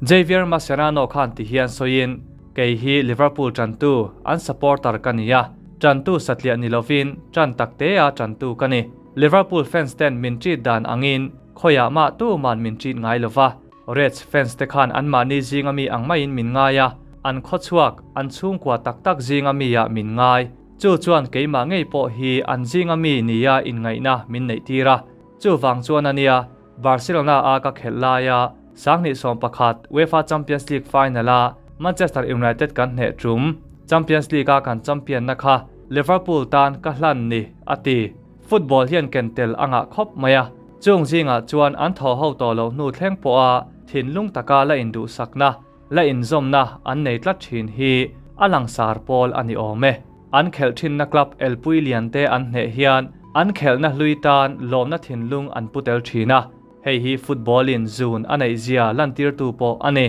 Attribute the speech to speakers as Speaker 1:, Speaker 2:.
Speaker 1: Javier Mascherano khan ti hian sawiin, Kei hi Liverpool tantu, an supporter ka ni a, tantu satliah ni lovin tan taktea tantu ka ni. Liverpool fans ten min treat dan angin khawiah mah tuman min treat ngai lova, Reds fans te khan anmahni zinga mi ang maiin min ngai a, an khawchhuak, an chhungkua tak tak zinga mi ah min ngai. Chu chuan keimah ngei pawh hi an zinga mi nia inngaihna min neih tir a. Chuvang chuan a nia, Barcelona a ka khelh laia 2011 UEFA Champions League final a Manchester United kan hneh tum, Champions League a kan champion na kha Liverpool tan ka hlan ni, a ti. Football hian ken tel a ngah khawp mai a, chung zingah chuan an thaw ho tawh loh hnu thleng pawha thinlung taka la induhsakna, la inzawmna an nei tlat thin hi a langsar pawl a ni awm e. An khelh thinna club elpui lian te an hneh hian an khelhna hlui tan lawmna thinlung an pu tel thin a, hei hi football in zun a neih zia lantirtu pawh a ni.